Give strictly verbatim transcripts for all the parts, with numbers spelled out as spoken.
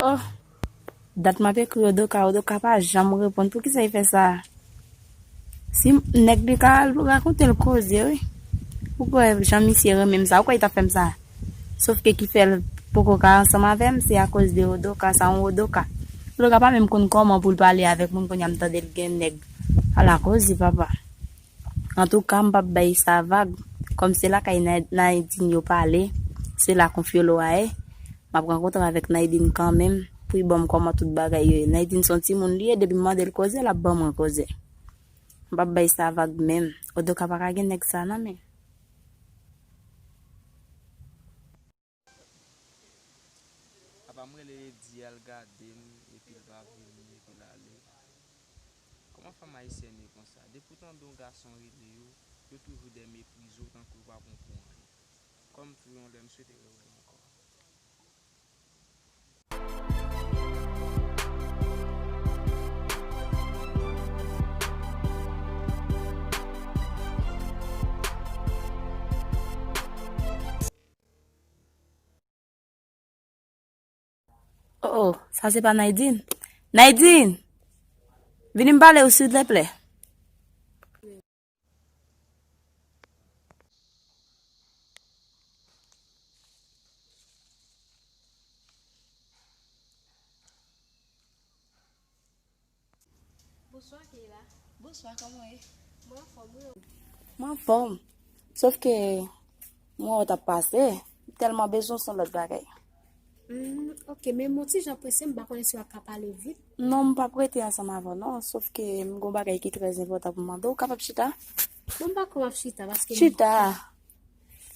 Oh, dat m ap ekri Odoka, Odoka pa janm reponn. Poukisa li fè sa? Si nèg li ka al rakonte l koze, wi. Ou kwè jan misye renmen m sa? Ou kwè li t ap fè m sa? Sofke ki fè l poko ka ansanm avè m, se akoz de Odoka, sa yon Odoka. Odoka pa menm konn kòman pou l pale avèk moun, kounye a m tande l gen nèg. Ala koze, papa. Antouka, m p ap bay sa vag. Kòm se lakay Nay-, Naydin yo pale, se la konfyolo a ye. M ap rankontre avèk Naydin kanmenm pou l ban m kòman tout bagay yo ye. Naydin se yon timoun li ye, depi m mande l koze, l ap ban mwen koze. M p ap bay sa vag menm. Odoka pa ka gen nèg sa nan men. Apa m rele Eddy al gade m, epi l pa vini, epi l ale. Kòman fanm ayisyèn ye konsa? Depi w tande yon gason rele yo, yo toujou dèyè meprize w tankou yo pa bon pou anyen. Kòm tou yon lè m swete rewè l ankò. Oh, oh, sa se pa Naydin? Naydin! Vini m pale w, silteplè. Bonswa, Keila. Bonswa, kòman w ye? Mwen anfòm, wi. Mwen anfòm. Sofke, mwen wè w t ap pase. M tèlman bezwen w se yon lòt bagay. Hmm, ok, men m yon ti jan prese, m pa konnen si w ap ka pale vit. Non, m p ap rete ansanm avè w, non. Sofke m gon bagay ki trè enpòtan pou m mande w. W kapab chita? Bon, m pa kwè m ap chita, paske m... Chita.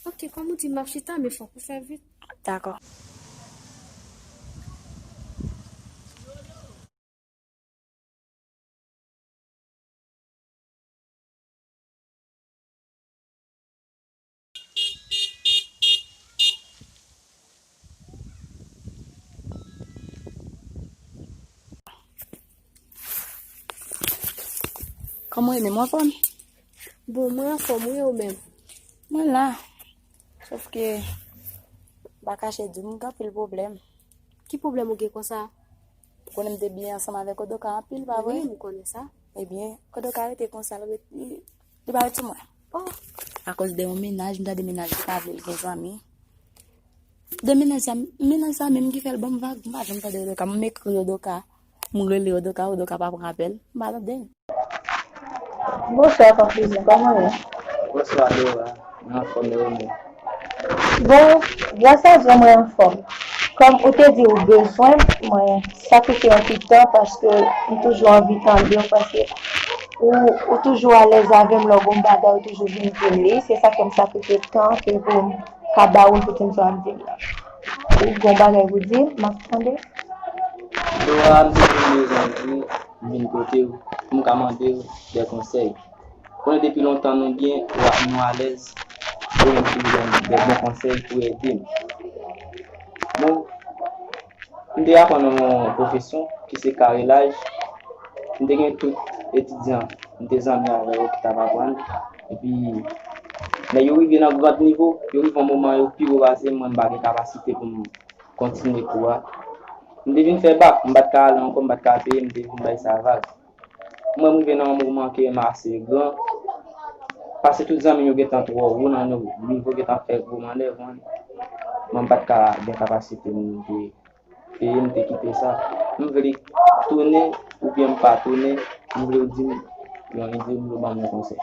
Ok, kòm ou di m ap chita, men fòk ou fè vit. Dakò. Kòman w ye menm, w anfòm? Bon, mwen anfòm, wi, ou menm? Mwen la. Sofke, m pa kache di w, m gen anpil pwoblèm. Ki pwoblèm ou gen konsa? Ou konnen m te byen ansanm avèk Odoka anpil, pa vre? Wi, m konnen sa. Ebyen, Odoka rete konsa, l ret, li, li pa ret sou mwen. Oh. Akoz de yon mennaj, m tande mennaj li pa vle l gen zanmi. De mennaj sa, mennaj sa menm ki fè l ban m vag, m pa janm tande Odoka, m ekri Odoka, m rele Odoka, Odoka pa pran apèl, m pa tande l. Bonswa, Konfizyon, kòman w ye? Bonswa, Dora. Mwen anfòm, e ou menm? Bon, gras a Dye, mwen anfòm. Kòm ou te di ou bezwen mwen, sakrifye yon ti tan, paske m toujou anvi tande w, paske ou, ou toujou alèz avè m, lè w gon bagay, ou toujou vin di m li. Se sa k fè m sakrifye tan ke pou m ka ba ou tout sa w ap di m nan. Ou gon bagay pou di, m ap tande. Dora, m te vin bezwen di w, m vin kote w, pou m ka mande w de konsèy. Konnen depi lontan nou byen, w ap nou alèz, ou menm toujou ban m de bon konsèy pou ede m. Bon, m te aprann yon pwofesyon ki se karelaj. M te gen tout etidyan, m te zanmi avè yo ki t ap aprann. Epi, lè yo rive nan gran nivo, yo rive yon moman yo pi wo pase m, mwen m pa gen kapasite pou m kontinye kou a. M te vin fè bak, m pa t ka ale ankò, m pa t ka peye, m te vin bay sa vag. M wè m rive nan yon moman ke m ase gran, paske tout zanmi m yo gentan twò wo nan nivo, gentan fè gwo mannèv, mwen, mwen m pa t ka gen kapasite m te peye, m te kite sa. M vle tounen oubyen m pa tounen, m vle w di m yon ide, m vle w ban m yon konsèy.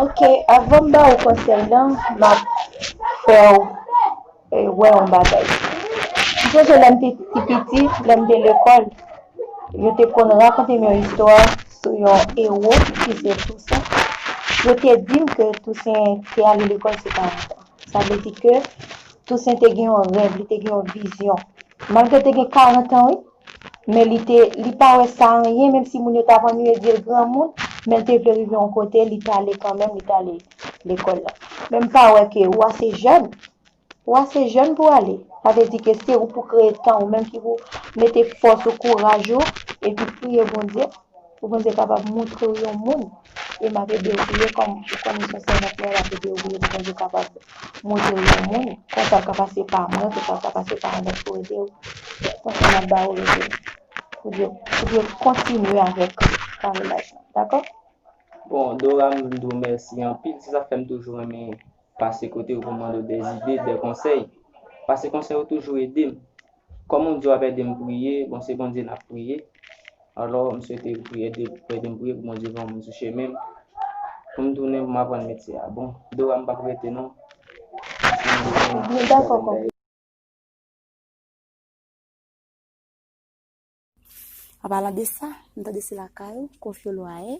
Ok, avan m ba ou konsèy lan, m ap fè w, e, wè yon bagay. M sonje lè m te pi piti, lè m te lekòl, yo te konn rakonte m yon istwa sou yon ewo ki se Tousen. Yo te di m ke Tousen te ale lekòl se karant an. Sa vle di ke Tousen te gen yon rèv, li te gen yon vizyon. Malgre l te gen karant an, wi, men li te, li pa wè sa anyen, menm si moun yo t ap anniye di l granmoun, men l te vle rive yon kote, li t ale kanmenm, li t ale lekòl la. Men m pa wè ke ou ase jèn, ou ase jèn pou ale. Sa vle di ke se ou pou kreye tan ou menm ki pou mete fòs ou, kouraj ou, epi priye Bondye, pou Bondye kapab montre w yon moun. e m ap ede w priye, kòm ou konnen se yon sèvant mwen, m ap ede w priye pou Bondye kapab montre w yon moun, konsa l ka pase pa mwen, konsa l ka pase pa yon lòt pou ede w. Konsa m ap ba w rete. Pou Dye, pou Dye kontinye avèk parenaj lan. Dakò? Bon, Dora, m di w mèsi anpil. Se sa k fè m toujou renmen pase kote w pou m mande w dè zide, dè konsèy. Pase konsèy ou toujou ede m. Kòm ou di w ap ede m priye, bon, se Bondye n ap priye. Alò, m swete w priye, ede, pou ede m priye pou Bondye voye yon moun sou chemen m, pou m tounen, pou m aprann metye a. Bon, Dora, m p ap rete non. Dakò, kòm An palan de sa, m tande se lakay ou, Kofyolo a ye.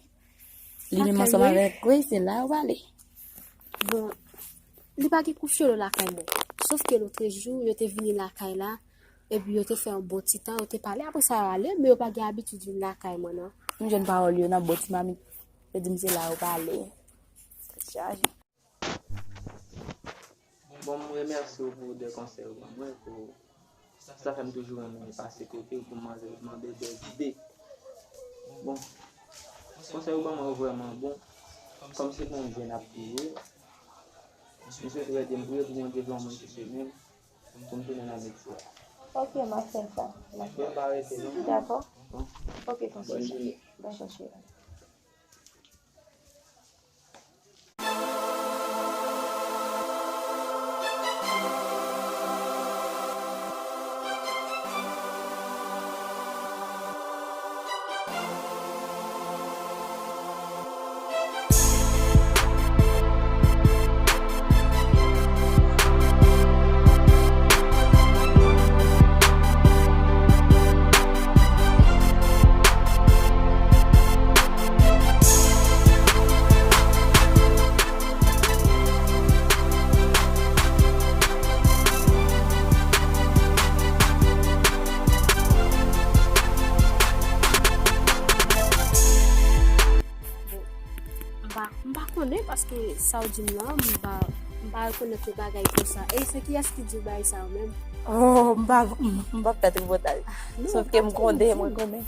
Li menm ansanm avèk, wi, se la yo pale. Bon, li pa gen Kofyolo lakay mwen. Sof ke lotrejou, yo te vini lakay la, epi yo te fè yon bon ti tan, yo te pale, apre sa yo ale, men yo pa gen abitid vin lakay mwen, non. M jwenn pawòl yo nan bon ti mamit. Yo di m se la yo pale. Tèt chaje. Bon, m remèsye w pou de konsèy ou ban mwen, pou sa fè m toujou renmen pase kote w pou m mande, mande de ide. Bon, konsèy ou ban mwen yo vrèman bon. Kòm se pou yon jèn ap priye, m swete w ede m priye pou Bondye voye yon moun sou chemen m, pou m tounen nan metye a. Ok, m ap fè sa. M ap fè sa. Bon, pa rete non. Dakò. Bon. Ok, tonton. Bòn jounen. Bòn jounen. Bon, m pa, m pa konnen paske sa w di m lan, m pa, m pa rekonèt yon bagay konsa. E se kiyès ki di w bagay sa yo menm? Oh, m pa, m, m p ap fè tripotay. Ah, non, sof ke m konnen, m rekonnen.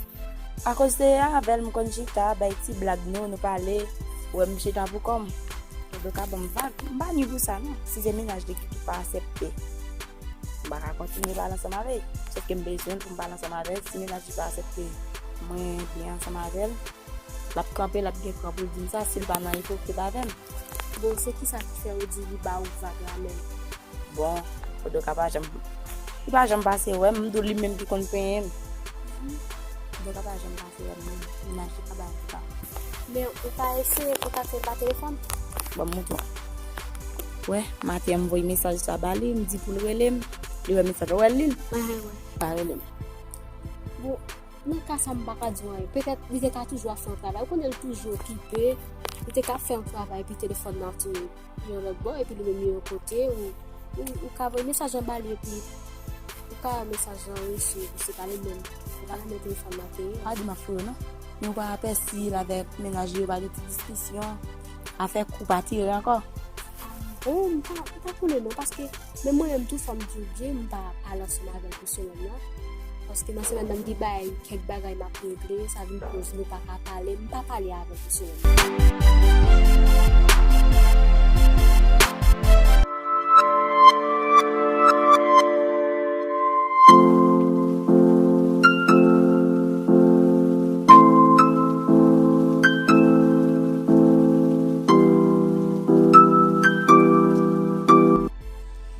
Akoz se avè l m konn chita, bay ti blag nou, nou pale, ou wè m chita pou kò m. Ou do ka ban m vag, m pa ni pou sa non. Si se mennaj li ki pa aksepte, m pa ka kontinye pale ansanm avè l. Sof ke m bezwen l pou m pale ansanm avè l. Si mennaj li pa aksepte mwen byen ansanm avè l, l ap kanpe, l ap gen kran pou l di m sa, si l pa nan ipokrit avè m. Bon, se kisa ki fè ou di li ba ou vag la menm? Bon, Kodoka pa janm, li pa janm pase wè m, m di w li menm ki konn penyen m. Kodoka pa janm pase wè m non, mennaj li pa ba m vag. Men ou pa eseye kontakte l pa telefòn? Bon, m montre w. Wè, maten an m voye mesaj sa ba li, m di pou l rele m. Li wè mesaj la, wè l li l. Ehn, wè. Pa rele m. Bon, nan ka sa m pa ka di w anyen. Petèt li te ka toujou ap fè yon travay. Ou konnen l toujou okipe. Li te ka fè yon travay epi telefòn nan ap tounen yon lòt bò epi li menm li yon kote. Ou, ou, ou ka voye mesaj lan ba li epi ou ka wè mesaj lan resi epi se pa li menm. Ou pa renmen telefòn nan te ye. Pa di m ap foure non. Men ou pa wè si l avèk mennaj li yo pa gen ti diskisyon. Afè kou pa tire ankò. Bon, m pa, m pa konnen non, paske menm mwen menm tou fò m di w byen, m pa pale ansanm avè l pou semèn nan. Paske nan semèn nan m gen bagay, kèk bagay m ap regle, sa vin koz nou pa ka pale, m pa pale avè l pou semèn nan.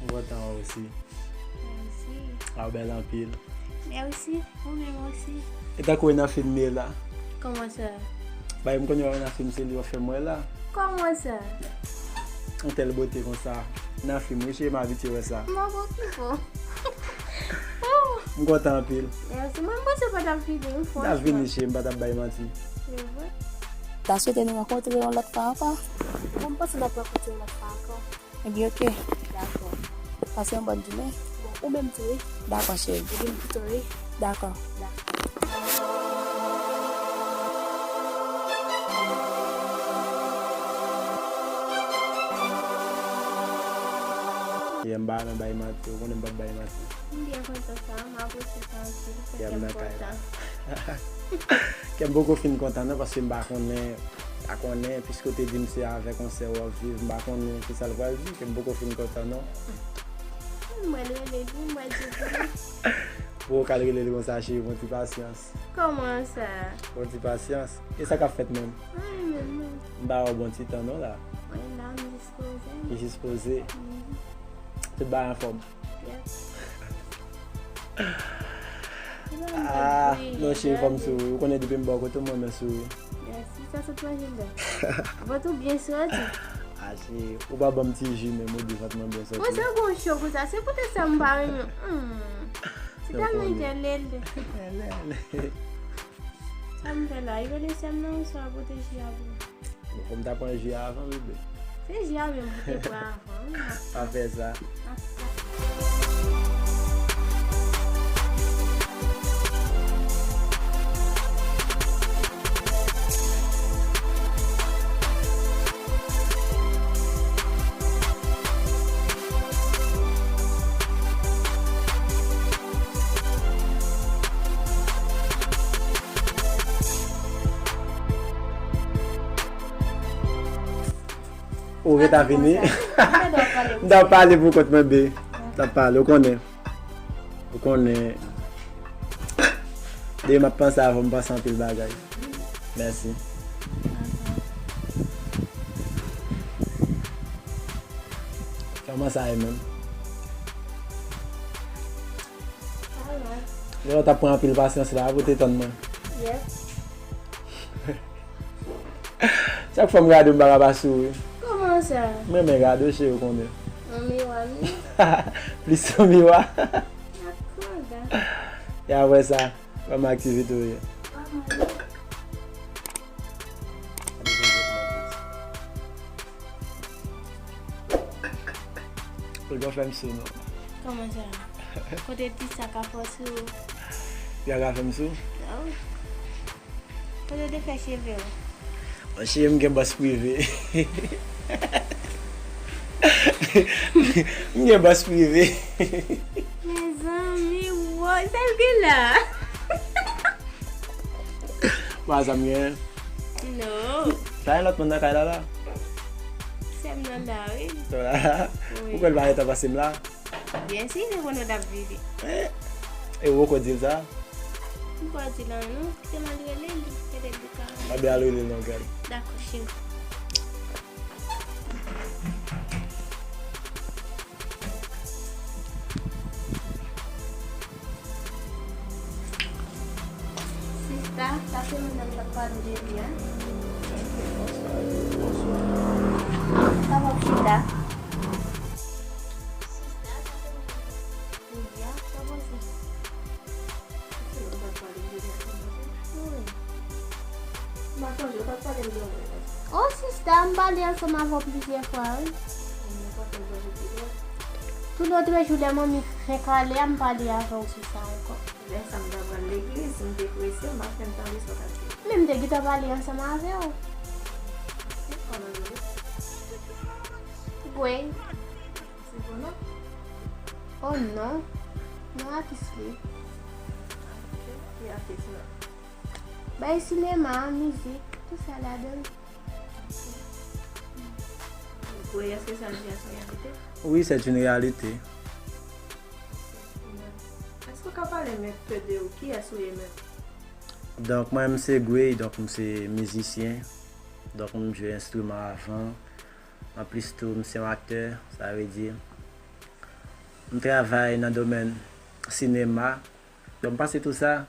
M kontan wè w osi. Mèsi. A w bèl anpil. Mèsi, ou menm osi. E tankou w nan fim ye la. Kòman sa? Bagay m konn wè w nan fim, se li w ap fè m wè la. Kòman sa? Yon tèl bote konsa. Nan fim, wi, cheri, m abitye wè sa. M ap okipe w. M kontan anpil. Mèsi. Mwen, m panse w pa t ap vini, franchman. M t ap vini, cheri, m pa t ap bay manti. Se vre? Ta swete nou rankontre yon lòt fwa ankò? Bon, m panse n ap rankontre yon lòt fwa ankò. Ebyen, oke. Dakò. Pase yon bòn jounen. Bon, ou menm tou, wi. Dakò, cheri. Ebyen, m tou, wi. Dakò. Dakò. Yeah, m pa renmen bay manti, ou konnen m p ap bay manti. M byen kontan sa, m apresye sa anpil, sa fè m kontan. Kè m poko fin kontan non, paske m pa konnen Pa konnen, piske w te di m se avèk yon sè w ap viv, m pa konnen kisa l pral di, ke m poko fin kontan non. Mwen rele li, mwen di li. Pou w ka rele li konsa, cheri, bon ti pasyans. Kòman sa? Bon ti pasyans. E sa k ap fèt menm? Anyen menm non. M ba w bon ti tan non la. Mwen la, m jis poze. Li jis poze. Tout bagay anfòm. Yes. Ah, non, cheri, fò m souri. Ou konnen depi m bò kote, mwen renmen souri. Mèsi, sa sot manje la. Vant ou byen soti. Ah, cheri, ou pa ban m ti ji menm, ou di vant mwen byen soti. Mwen se gon cho konsa, se poutèt sa m pa renmen. Hmm. Se tèlman entèlèl. Sa m fè la, yo lese m nan, ou sa pote ji a pou. Bon, fò m ta pran ji a avan, bebe. Se ji a menm pou te pran avan, wi. Pa fè sa. Asa. Ou ret a vini. M t ap pale pou kont mwen, be. M t ap pale, ou konnen. Ou konnen. Depi m ap panse avè w, m panse anpil bagay. Mèsi. Kòman sa ye menm? Lè w t ap pran anpil pasyans la pou te tann mwen. Yep. Chak fwa m gade w, m pa ka pa souri. Kòman sa? M renmen gade w, cheri, ou konnen. Yon miwa, wi. Plis yon miwa. Ak koda. E apre sa, kòman aktivite w ye? Ou gon fè m sou non. Kòman sa? Kote ti sa ka fò sou ou? Pi a ka fè m sou? Non. Kote te fè cheve w? Bon, cheri, m gen bòs prive. M gen bòs prive. Mezanmi, woy, sa l gen la? Pa sa m gen. Non. Sa yon lòt moun nan kay la la? Sè m nan la, wi. Ou kwè l pa gentan panse m la? Byen si, se konnen w t ap vini. E ou poko di l sa? M pa di l anyen non, kite m al rele l, kite l di ka. Anben al rele l non, gad. Dakò, cheri. Sista, sa se moun nan m t ap pale de li a. Sa w ap chita? Sista, sa se moun nan m t ap pale de li a. Sa w panse? Wi. M pa sonje, ou pa t pale m de mwen. Oh, sista, m pale ansanm avè w plizyè fwa, wi. Tout lòt jou, lè manmi fenk ale a, m pale avè w sou sa ankò. Lè sa m t ap al legliz, m te prese, m pa t fè m tande sa w t ap di. Men m te gentan pale ansanm avè w. Se kòman nou ye? Gwey. Se bon non? Oh non. Non, atis li. Ki atis non? Bay sinema, mizik, tout sa ladan l. Gwey, èske sa di a se yon reyalite? Wi, c'est une réalité. Èske w ka pale m enpe de ou? Kiyès ou ye menm? Donk, mwen, m se Gwey, donk, m se mizisyen. Donk, m jwe enstriman avan. Anplis tou, m se yon aktè, sa vle di, m travay nan domèn sinema. Donk, m pase tou sa.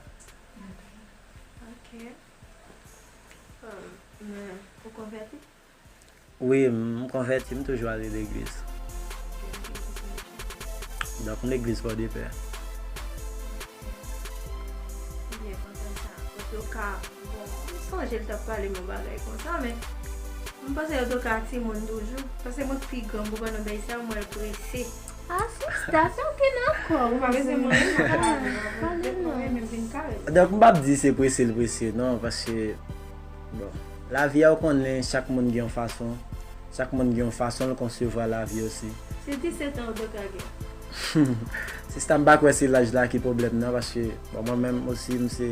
Ok. Um, men, ou konvèti? Wi, m konvèti, m toujou ale legliz. Donk, m legliz Pòdepè. M byen kontan sa. Antouka, bon, m sonje l t ap pale m yon bagay konsa, men m panse antouka timoun toujou. Paske mwen pi gran, m konprann nan bagay sa, mwen prese. Ah, sista, sa w gen nan kò w? Ou pa bezwen mande m, m ap pale. Ah, pale non. Mwen menm vin kare. Donk, m p ap di se prese l prese, non, paske, bon, lavi a, ou konnen, chak moun gen yon fason, chak moun gen yon fason l konsevwa lavi osi. Se disèt an ou te ka gen. Sista, m pa kwè se laj la ki pwoblèm nan, paske, bon, mwen menm osi, m se,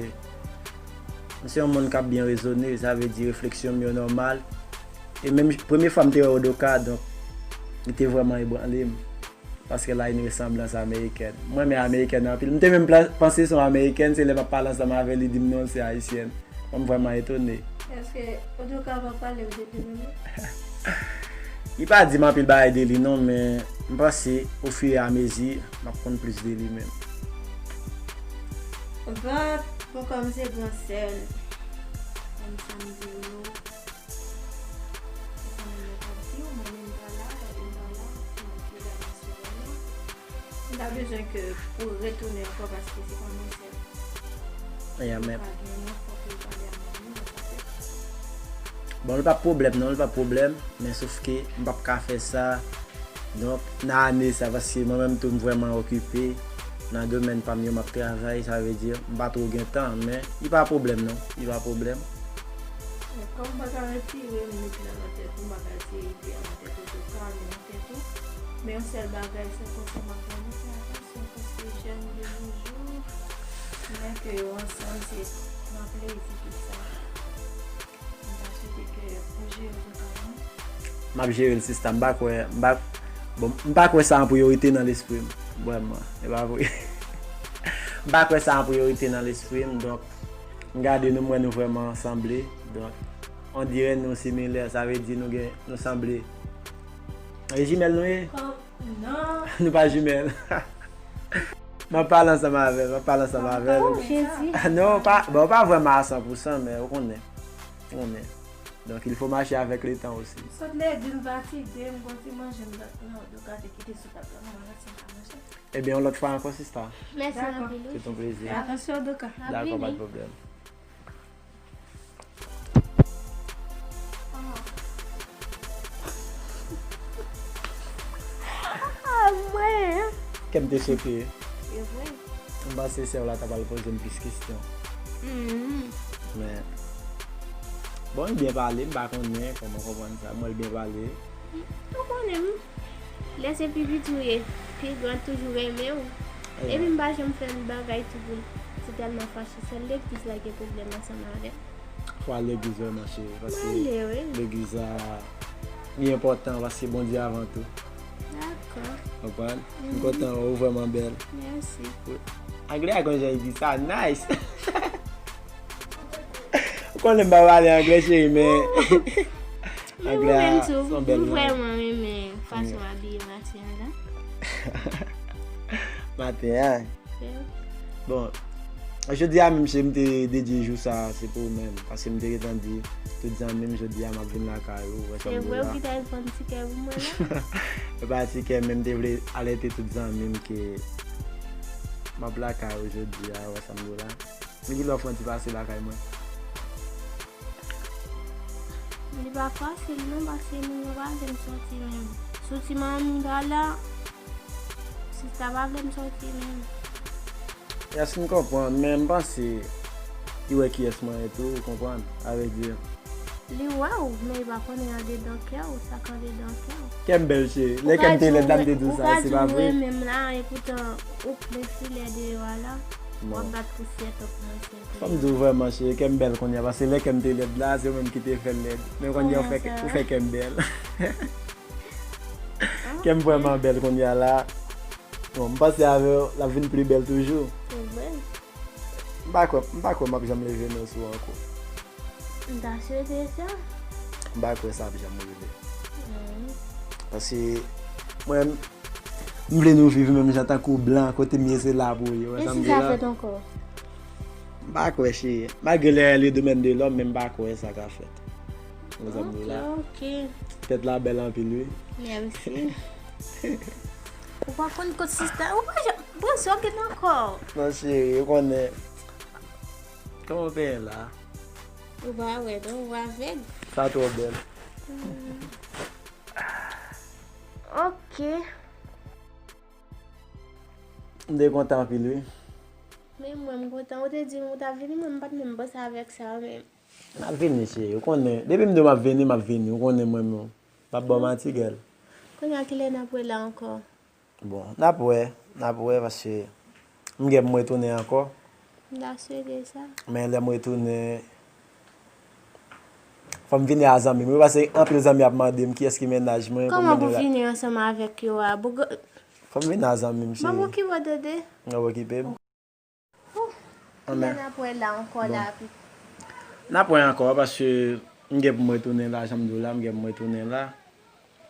M se yon moun k ap byen rezone, sa vle di refleksyon m yo nòmal. E menm premye fwa m te wè Odoka, donk, li te vrèman ebranle m. Paske l a yon resanblans amerikèn. M renmen amerikèn anpil. M te menm pla- panse se yon amerikèn, se lè m ap pale ansanm avè l, li di m non, l se ayisyèn. Bon, m vrèman etone. Èske Odoka va pale w de li menm? Li pa di m anpil bagay de li non, men m panse ofiramezi, m ap konn plis de li menm. Bon, bon, kòm se gran sè l, kòm sa m di w yo, se sa m menm t ap di w, mwen menm pa la, papi m pa la, se mwen ki la nan semèn nan. M pa bezwen ke pou retounen ankò paske se pa mwen sèl. Ya, men pa gen yon fòk yo pale a manmi, mwen pa fè. Bon, li pa pwoblèm non, li pa pwoblèm, men sof ke m p ap ka fè sa. Donk, nan ane sa, paske mwen menm tou, m vrèman okipe nan domèn pa m yo, m ap travay, sa vle di, m pa twò gen tan, men li pa pwoblèm non, li pa pwoblèm. Men kòm m pa ka retire mit lan nan tèt ou, m pa ka retire ide a nan tèt ou, tou ka, men nan tèt ou. Men yon sèl bagay, se konsa m ap di nou fè atansyon, paske jèn de nos jours, lè ke yo ansanm, se nan plezi tout sa. M ta swete ke ou jere tou ka, non? M ap jere l, sista. M pa kwè, m pa, bon, m pa kwè sa an priyorite nan lespri m. Vrèman, e pa vre. M pa kwè sa an priyorite nan lespri m, donk, m gade nou, m wè nou vrèman sanble. Donk, on dirè nou similè, sa vle di nou gen, nou sanble. E jimèl nou ye? Kòm, non. Nou pa jimèl. M ap pale ansanm avè l, m ap pale ansanm avè l. Oh, Jezi. Non, pa, bon, pa vrèman a san pou san, men ou konnen. Ou konnen. Donc, il faut marcher avec le temps aussi. Sot lè di m fatige, m gon ti manje m nan, nan, Odoka te kite sou tab la, m wè si m ka manje. Ebyen, yon lòt fwa ankò, sista. Mèsi anpil, wi. C'est un plaisir. Fè atansyon, Odoka. Dakò, pa de pwoblèm. Ah, mwen. Kè m te sote. E vre. M panse sè w la ta pral poze m plis kesyon. Mm. Men, bon, li byen pale, m pa konnen kòman konprann sa. Mwen, li byen pale. Ou konnen m. Lè se pi piti w ye, pi gran toujou renmen w. Epi m pa janm fè yon bagay tou pou m te tèlman fache. Sèl legliz la gen pwoblèm ansanm avè m. Fò al legliz vrèman, cheri, paske legliz la li enpòtan, paske Bondye avan tou. Dakò. Konprann? M kontan wè w, ou vrèman bèl. Mèsi. Anglè a gon jan li di sa, nice. Ou konnen m pa pale anglè, cheri, men anglè a se yon bèl lang. Ou menm tou, m vrèman renmen fason w abiye maten an la. Maten an? Bon, jodi a menm, cheri, m te dedye jou sa a, se pou ou menm. Paske m te gentan di tout zanmi m, jodi a m ap vin lakay ou, ou wè sa m di w la. Se vre, ou gentan vann tikè pou mwen la? E pa tikè, men m te vle alète tout zanmi m ke m ap lakay ou jodi a, ou wè sa m di w la. Men kilè w fè yon ti pase lakay mwen? Li pa fasil non, paske moun yo pa vle m soti menm. Soti manmi pa la, sista pa vle m soti menm. Yes, m konprann, men m panse li wè kiyès mwen ye tou, ou konprann? A vle di. Li wè w, men li pa konnen andedan kè w, sa k andedan kè w. Kè m bèl, cheri. Lè kè m te lèd la, m te di w sa, se pa vre? Ou ka di w renmen m la, epoutan ou plen filè deyò a la, w ap bat pousyè tankou mwen. Fò m di w vrèman, cheri, kè m bèl kounye a, paske lè kè m te lèd la, se ou menm ki te fè l lèd. Men kounye a, ou fè, ou fè kè m bèl. Kè m vrèman bèl kounye a la. Bon, m panse avè w, l ap vin pli bèl toujou. Se vre. M pa kwè, m pa kwè m ap janm leve men sou ou ankò. M ta swete sa. M pa kwè sa ap janm rive. Mm. Paske mwen, m vle nou viv menm jan tankou blan, kote m ye se la pou w ye. Wè sa m di la? E si sa fèt ankò? M pa kwè, cheri. Malgre lè le domaine de l'homme, men m pa kwè sa ka fèt. Wè sa m di la? Ok, ok. Tèt la bèl anpil, wi. Mèsi. Ou pa konn kot sista, ou pa janm pran sa w gen nan kò w. Non, cheri, ou konnen. Kòman w penyen la? Ou pa wè, non, ou avèg. Sa twò bèl. Mm. Ok. M te kontan anpil, wi. Men mwen, m kontan. Ou te di m ou t ap vini, mwen, m pa t menm panse avèk sa, men. M ap vini, cheri. Ou konnen, depi m di w m ap vini, m ap vini. Ou konnen mwen menm. M ap ba w manti, gèl. Kounye a, kilè n ap wè la ankò? Bon, n ap wè, n ap wè, paske m gen pou m retounen ankò. M ta swete sa. Men lè m retounen, Fò m vini a zanmi m wi, paske anpil zanmi ap mande m kiyès ki mennaj mwen, pou m Kòman mennen pou la. Vini ansanm avèk yo a? Bougo- Fò m vini a zanmi m, Ban m cheri. Okipe w, Dede. N ap okipe m. Anmè. N ap wè la ankò la. N ap wè ankò, paske m gen pou m retounen la, jan m di w la, m gen pou m retounen la.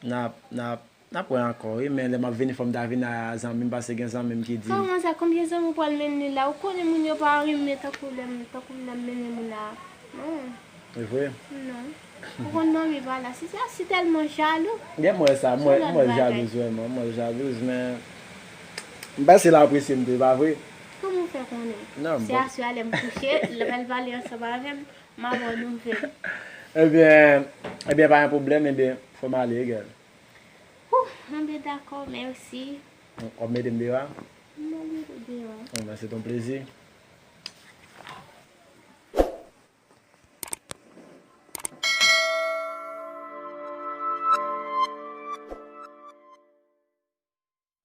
N ap, n ap, n ap wè ankò, wi, men lè m ap vini, fò m ta vini a zanmi m, paske gen zanmi m ki di m. Kòman sa? Konbyen zanmi w pral mennen la? Ou konnen moun yo pa renmen tankou lè m, tankou m nan mennen moun la. Non. E vre? Non. Ou konn manmi pa la. Si sa, si tèlman jalou. Gen mwen sa, mwen, Son lòt mwen bagay. Jalouz vrèman, mwen jalouz, men m panse l apresye m tou, e pa vre? Kòman w fè konnen? Non, Se bon. Aswè a lè m kouche, lè l pral pale ansanm avè m, m ap ba w nouvèl. Ebyen, ebyen, pa gen pwoblèm, ebyen, fò m ale, girl. Ouh, anben dakò, mèsi. W ap mete m deyò a? M ap mete w deyò. Bon, ben, se ton plezi.